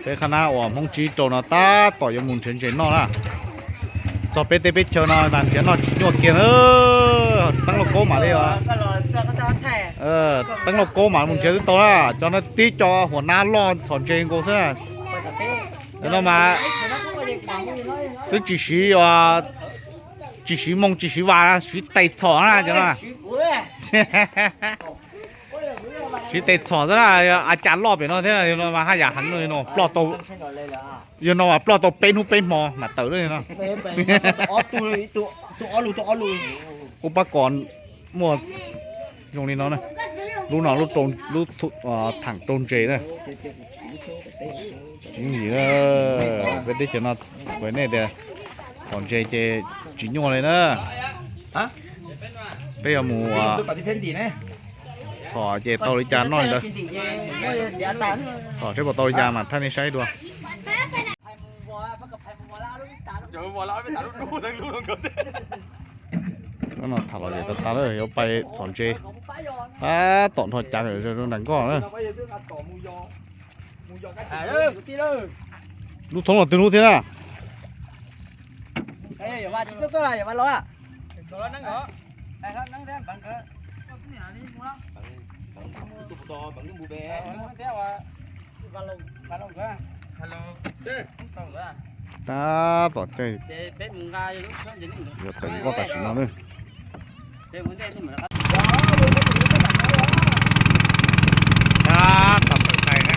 Peb qhab nab uas Hmoob Tsib rau no tab tom yuav mus nrhiav ntses noj na. Txog peb teb peb chaw no mas nrhiav noj tsis nyuaj kiag na. Teeb lauj kaub mam li, teeb lauj kaub mam mus nrhiav twb tau na. Cov no tib co huam nab loj txhom ntses nkaus xwb na. No mas twb tsis siv, tsis siv moo tsis siv vas, siv tes txhom na cov no. Siv tes txhom xwb na, a cas loj pem no thiab no mas haj yam heev no, ploj tau, yog no mas ploj tau peb hnub peb hmo mam tawm no. Ub pab kos muaj zoo li no na. Lub no lub, lub thaam rau ntses na. Tsis yooj yim, peb teb chaws no kuv nej tias txhom ntses ces tsis nyuaj li na. Peb yuav mus txhom ces tau li cas noj li ntawd. Txhom seb puas tau li cas mas thaij nej saib dua. No tham los ces tas tas lawm, yuav pais txhom ntses. Tab tom nrho cav nram nkoj na. Lub thoob los twg lub thiab na? Tab tom caij yuav tawm nkoj tam sim no na. Tab tom tawm tais na.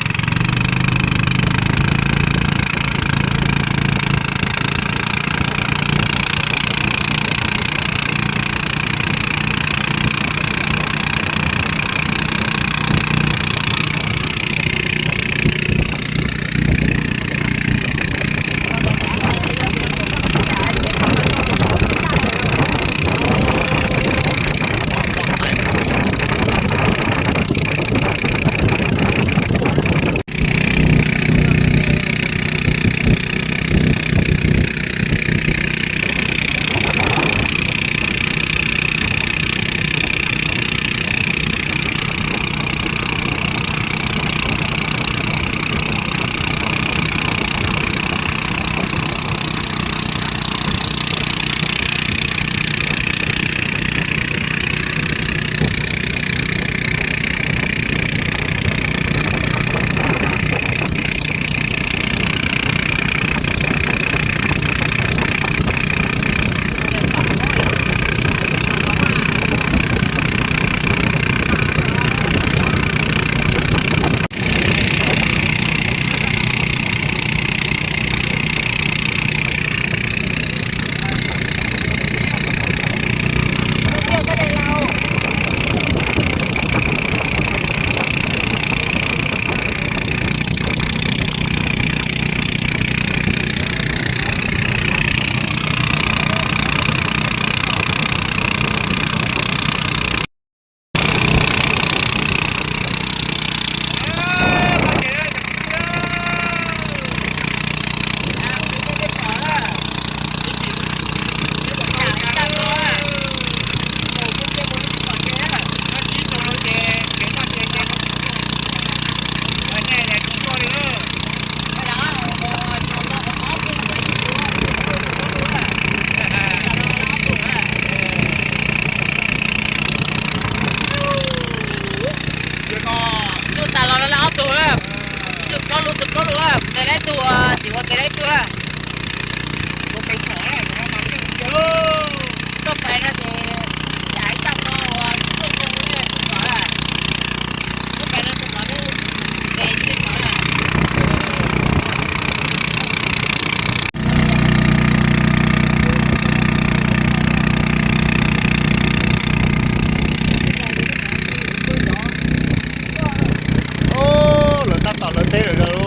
Tus tas los no ob tug na, tus plaub lub, tus plaub lub, tes leb tug, tsis ua tes leb tug na. Tuaj pais no ces, cas ib tag no ua tuaj zoo li tsis txog na. Tuaj pais no tus tod, tes tsis txog na. Lawv tab tom lawv teb lawm lauj.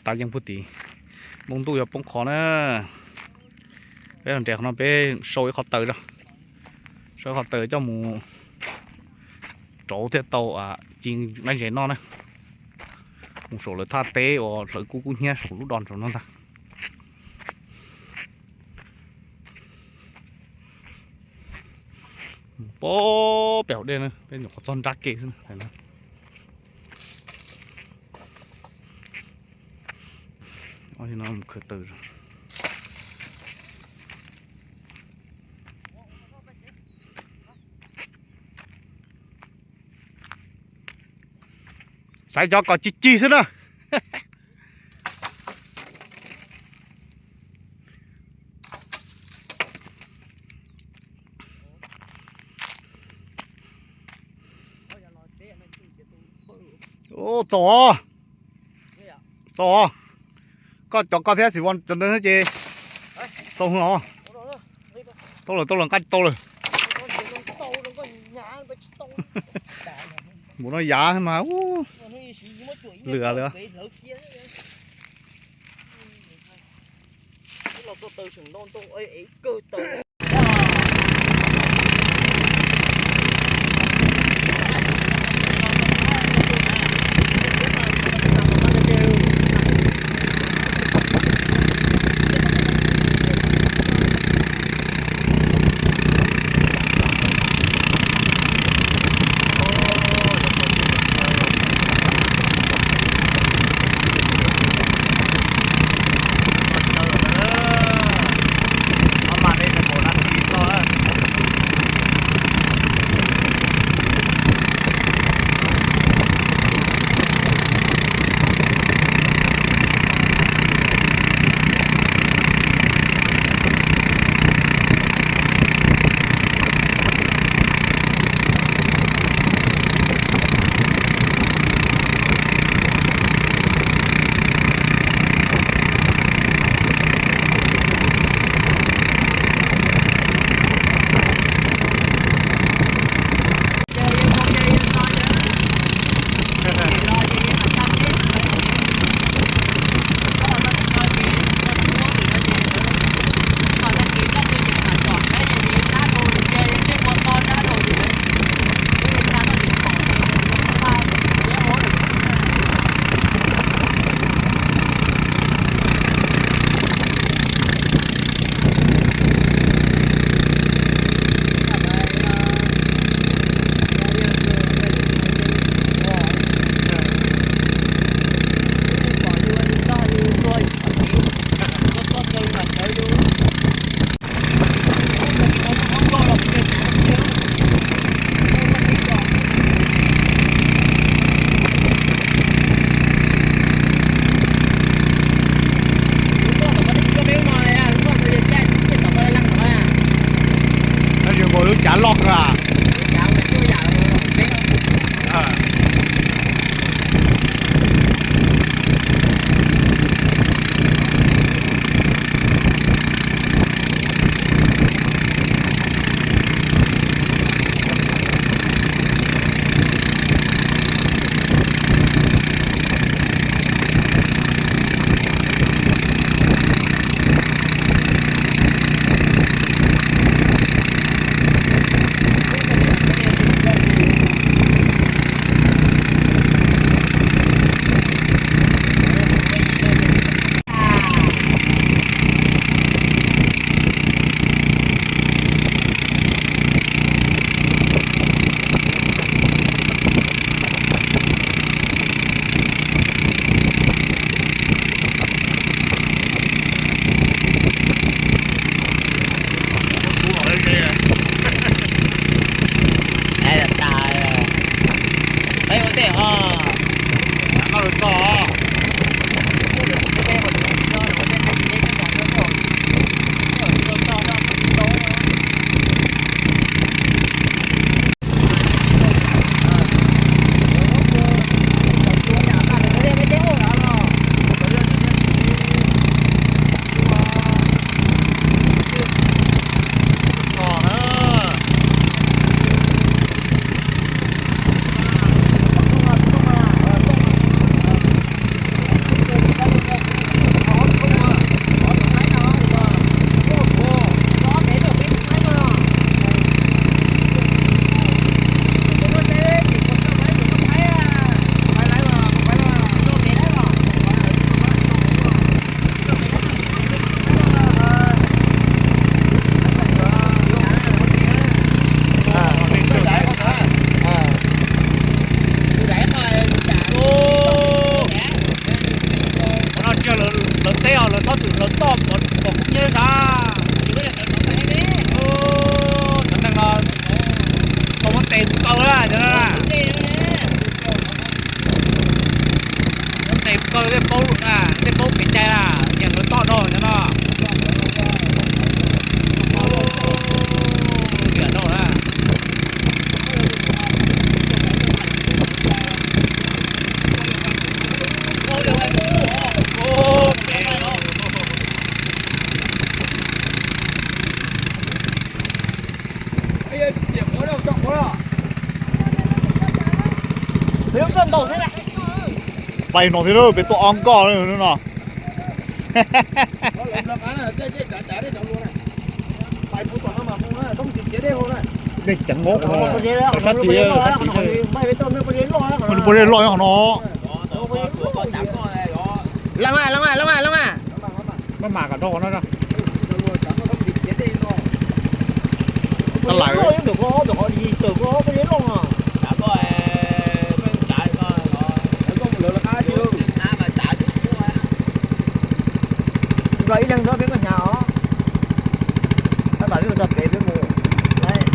Tav yeej puag tim npoo ntuj yuav poob qho na. Peb los nres qhov no peb sau ib qho taws, sau ib qho taws coj mus rauv thiaj tau ci dab ntses noj na. Mus saum lawv thaj teb uas hlawv kub kub hnyiab saum lub dos ntsaum no ntag. Mus pem hauv dej na, peb nyuam qhuav txog nrab ke xwb. Xaiv cov kom cig cig xwb na. Ub, txaus os. Txaus os. Koj cov koj thiab xim vo cov ntawd ces txaus os. Tau lawm, tau lawm, nqa tau lawm. Npaum no yav mas ub, lwm lawm. Pais no thiab, peb tuaj ob nkoj no. Dej ceev, sab tid, sab tid. Pua dej loj nyob qhov no. Maj mam kom nrog no. Tab lais. Ib leeg nrog peb koj hnyav os. Tab tom peb mus txog pem peb mus laib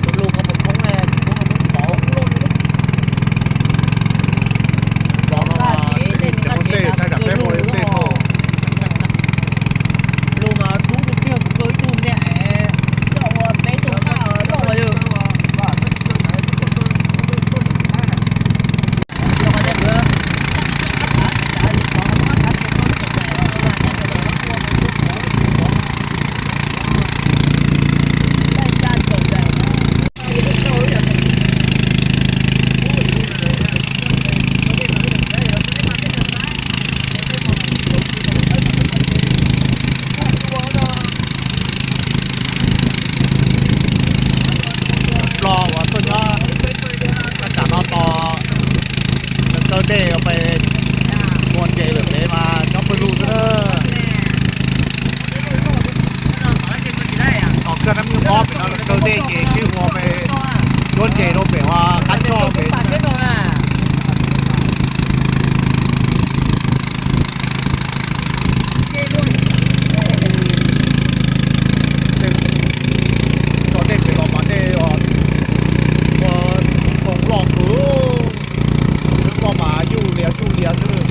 tus lus qhov mus khoob, tus lus qhov mus khoob tod. Pov no tej thaij dam peb mus tej thaum lus mas dub tiag, kuv kawg ib tug niam coj ua peb tug paj loj yog. Los uas tuaj nyob thaj tsam no tos lawv kaw dej ua pem ua ntses lawm pem mas nyob pawg lug xwb na. Tos kawg nab nyuj ob pem no lawv kaw dej ces sib ua pem ua ntses rau pem ua qab choj pem. Tso dej pem los mas dej ua koog loj kawg, loj mas yuj lias yuj lias xwb.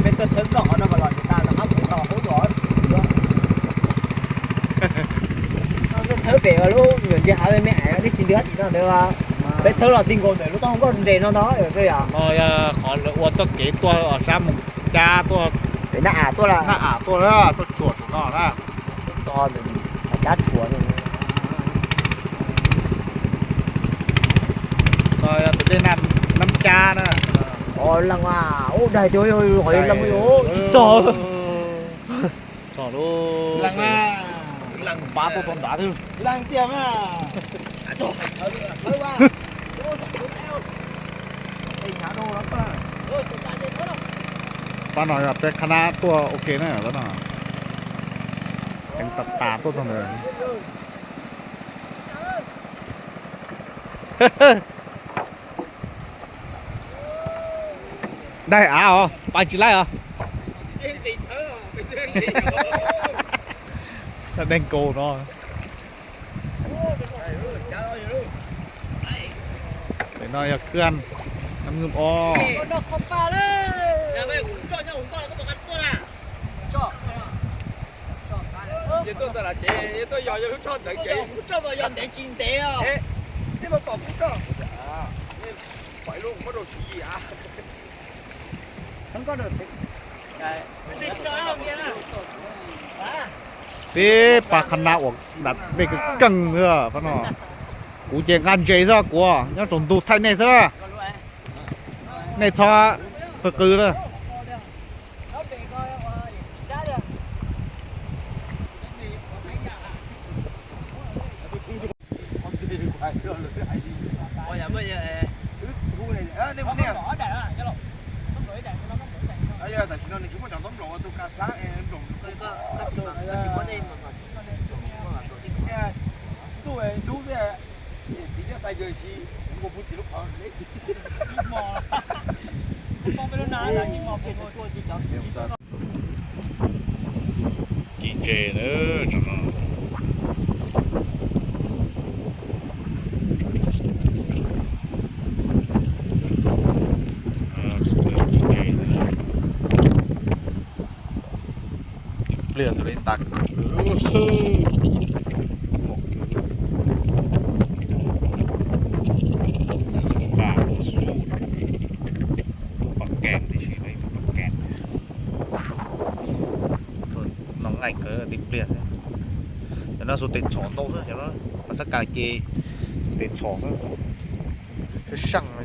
Peb tuaj thawb nkoj qhov no mas los ces tas los qab kuv tau hub los. Thawb pem lub nyuam ntses hav me me ais tib si ntws tim no ntawd, peb thawb los ti nkaus ntawm lub taub hau nkoj nres no ntag yom. Qhov lawv ua txoj kev tuaj sab Moos Cab tuaj, Nab Am tuaj, tuaj tsuam saum no na. Cab tsuam. Tus dej Nab Cab na. Lees, ub, daig tiag, qhov lees tsis txog. Txog lub, lees pab tuaj tau nrad xwb. Lees tiag mas. Pab no yog peb qhab nab tuaj ua ke na, pab no. Ceev tas tas tuaj txog ntawd. Daig av os, pais tsis laij os. Daig nkaus no. Pem no yog khab nab nyuj ob. Peb pab qhab nab uas dam dej keej keej xwb pab no. Kuv ces nqa ntses xwb, kuv nyob rau ntug thaij nej xwb. Nej txhob qw qw na. Tam sim no nws tsis muaj cov ntaub nplaum ua tus ka xab es nplaum. Ntuj dub thiab, txiv thiab xav yawg si, kuv nkaus pug txiv lub qhov. Ci ntses na, tsam no. Ci ntses na. Pliag txog li nta kawg. Xub nqa, xub, lub pas kees tiam sis lub pas kees. Cov no xuas tes txhom ntau xwb, cov no mas xab kas ces tes txhom xwb, sab seej no.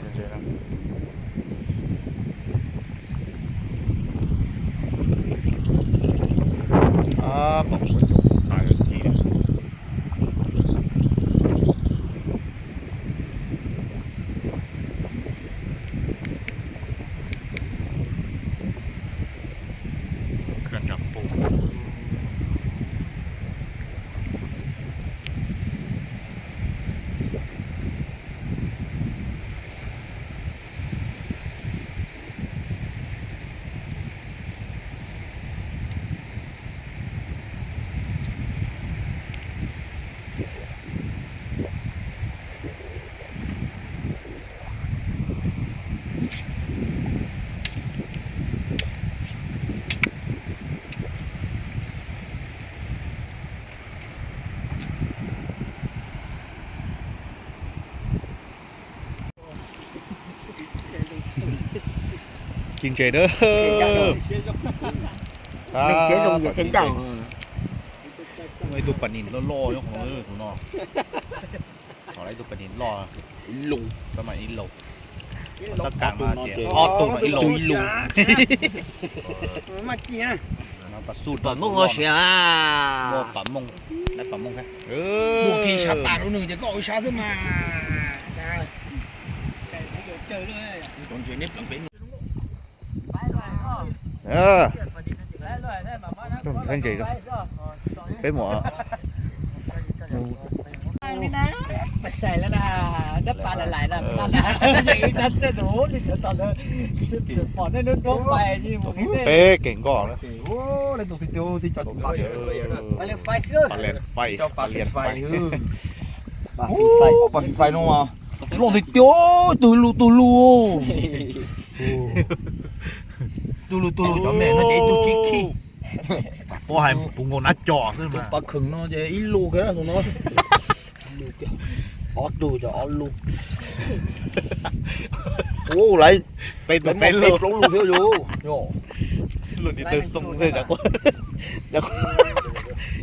Ci ntses na. Ib tug pas nis loj loj nyob qhov no, tus no. Txhom lawm ib tug pas nis loj, ib lus, ib lus. Xab kas mas ces ob tug mas ib lus ib lus. Pas xub, pas Hmoob ua siav. Muaj pas Hmoob, lawv pas Hmoob thiab. Muaj kiag sab tas rau nws ces koj ua sab xwb mas. Ntses, peb mus. Peb kev nkoj na. Pas lias fais, pas lias fais. Pas lias fais no mas loj tiag tiag, tug lug tug lug. Tug lug tug lug cov me no ces ib tug tsib khij. Puab hais puv nkaus nab co xwb mas. Pas khwm no ces ib lus kiag na tus no. Ob tug cov ob lus. Ua lawv peb tug peb plaub lus thiab yus. Lub niag tawg xoo xwb.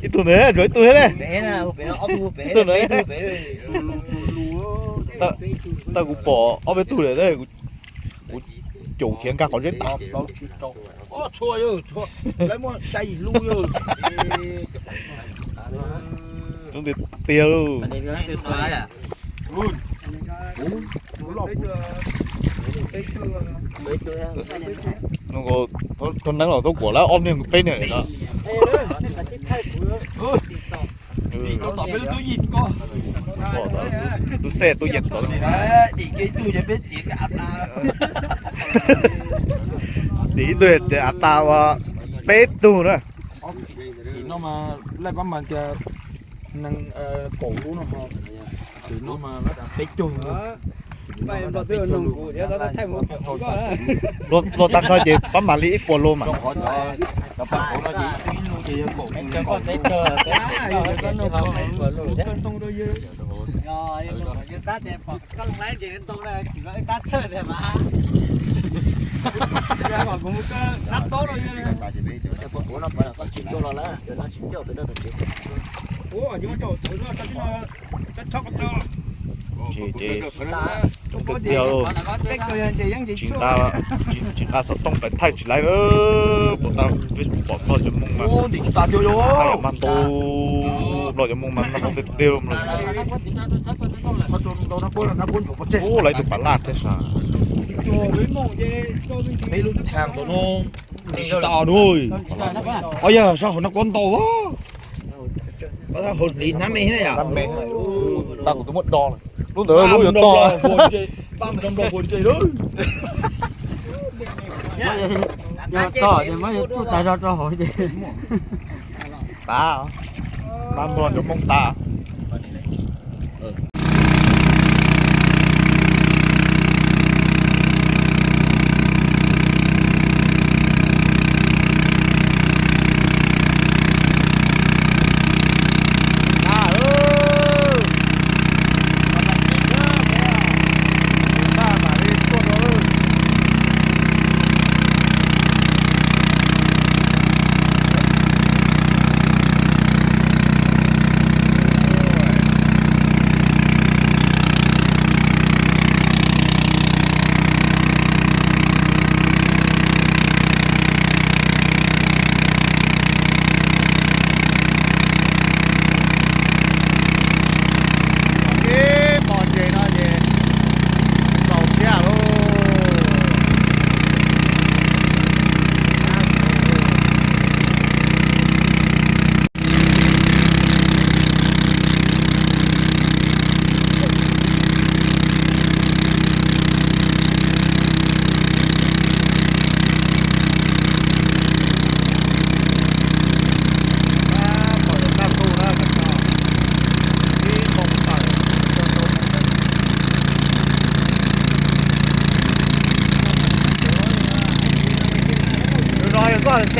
Ib tug ntawd, ib tug thiab ne. Ib tug ntawd, ib tug. Tau kuv pom ob peb tug lawm, kuv caum khiav nkag qhov zeb tas. Txhua yog, lawv muaj xya yim lub yog. Coob tiag tiag lauj. Thaj neeb los tuab kuam lawv ob niag peb niag no. Tub Xej tub Yees tod. Dim ib tug txiav av tas ua peb tug na. Tim no mas laij pab mas tias nees kaum lub no, tim no mas peb caug. Luaj tag nrho ces pab mam li ib puas lub mas. Ces coob tiag tiag, tsis nqa, tsis nqa xov tooj pais thaij tsis laib lawm. Puas tas peb pom ploj cov mooj mas, thaij mas ntau, ploj cov mooj mas ntau tiag tiag. Ub, lawv tus pas laj thiab sas. Peb lub thaaj tom no tsis tas no. Ob yog sab hauv nab kuab ntau, hauv hliv hnab me na yom. Tag kuv twb muab do, lub ntawd lub yuav tog. Yog tog ces muab tuj tas zog rau hauv ces tas, npaj nplog cov mooj tas.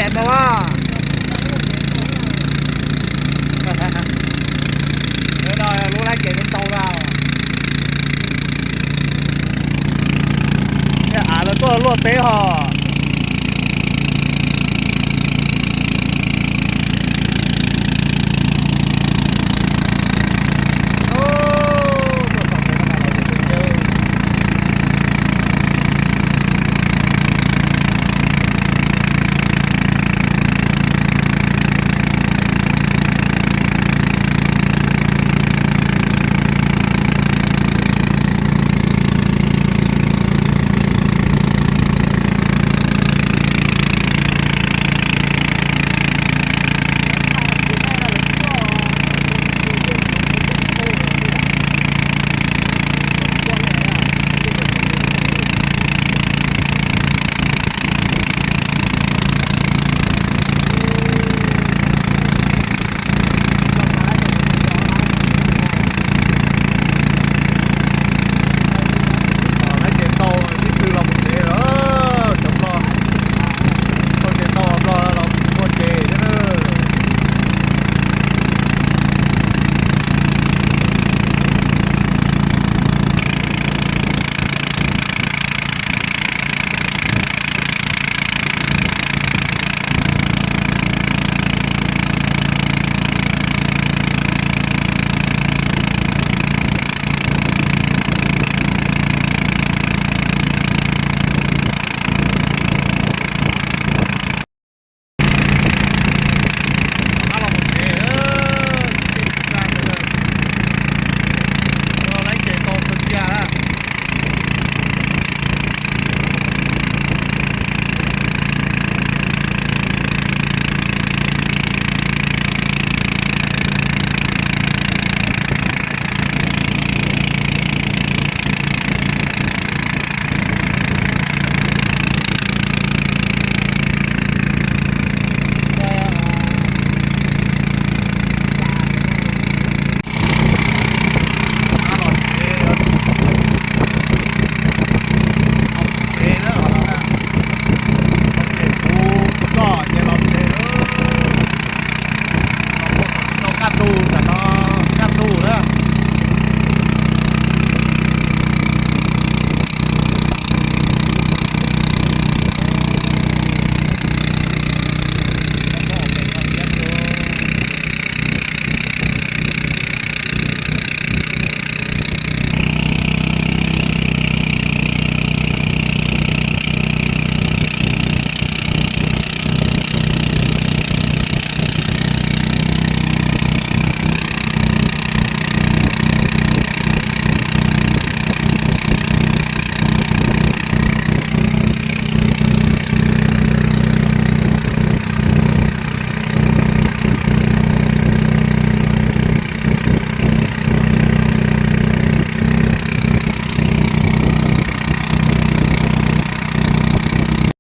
Mus a.